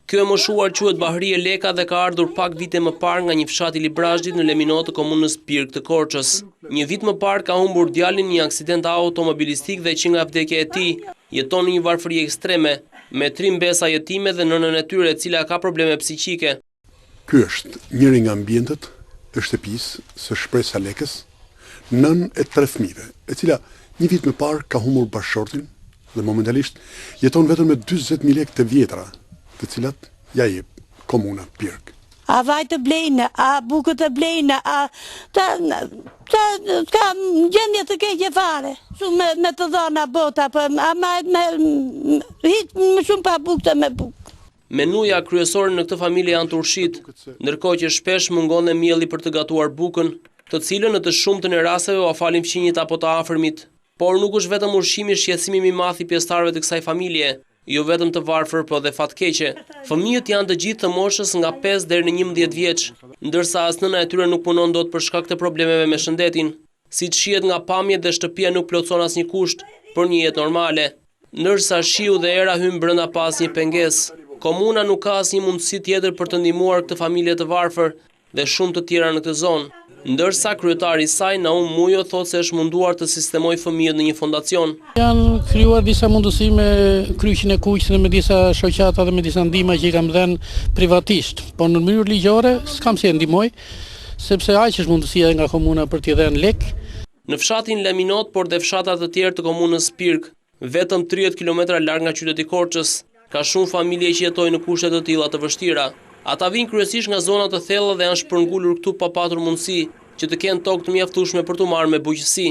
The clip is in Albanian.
Kjo e moshuar quhet Bahrie Leka dhe ka ardhur pak vite më parë nga një fshat i Librazhdit në Leminot të komunës Pirg të Korçës. Një vit më parë ka humbur djalin në një aksident automobilistik dhe që nga vdekja e tij, jeton në një varfëri ekstreme, me tri mbesa jetime dhe nënën e tyre e cila ka probleme psiqike. Ky është njëri nga ambientet e shtëpisë së Shpresa Lekës, nënë e tre fëmijëve, e cila një vit më parë ka humbur bashkëshortin dhe momentalisht jeton vetëm me 40.000 lekë të vjetra, të cilat ia jep komuna Pirg. A vaj të blejnë, a bukë të blejnë, a ta, ta, ka gjendje të keqe fare. Shumë me, me të dhëna bota, po, ama me, hiç më shumë pa bukë se me bukë. Menuja kryesore në këtë familje janë turshitë, ndërkohë që shpesh mungon dhe mielli për të gatuar bukën, të cilën në të shumtën e rasteve ua falin fqinjët apo të afërmit. Por nuk është vetëm ushqimi shqetësimi më i madh i pjesëtarëve të kësaj familje, jo vetëm të varfër, por dhe fatkeqe. Fëmijët janë të gjithë të moshës nga 5 deri në 11 vjeç, ndërsa as nëna e tyre nuk punon dot për shkak të problemeve me shëndetin. Siç shihet nga pamjet dhe shtëpia nuk plotëson asnjë kusht për një jetë normale. Ndërsa shiu dhe era hyn brenda pa asnjë pengesë. Komuna nuk ka asnjë mundësi tjetër për të ndihmuar këtë familje të varfër dhe shumë të tjera në këtë zonë. Ndërsa kryetari i saj, Naum Mujo, thotë se është munduar të sistemojë fëmijët në një fondacion. Janë krijuar disa mundësi me Kryqin e Kuq dhe me disa shoqata dhe me disa ndihma që i kam dhënë privatisht, por në mënyrë ligjore s'kam si e ndihmoj, sepse aq është mundësia nga komuna për t'i dhënë lek. Në fshatin Leminot, por dhe fshatra të tjerë të komunës Pirg, vetëm 30 kilometra larg nga qyteti i Korçës, ka shumë familje që jetojnë në kushte të tilla të vështira. Ata vijnë kryesisht nga zona të thella dhe janë shpërngulur këtu pa patur mundësi që të kenë tokë të mjaftueshme për t'u marrë me bujqësi.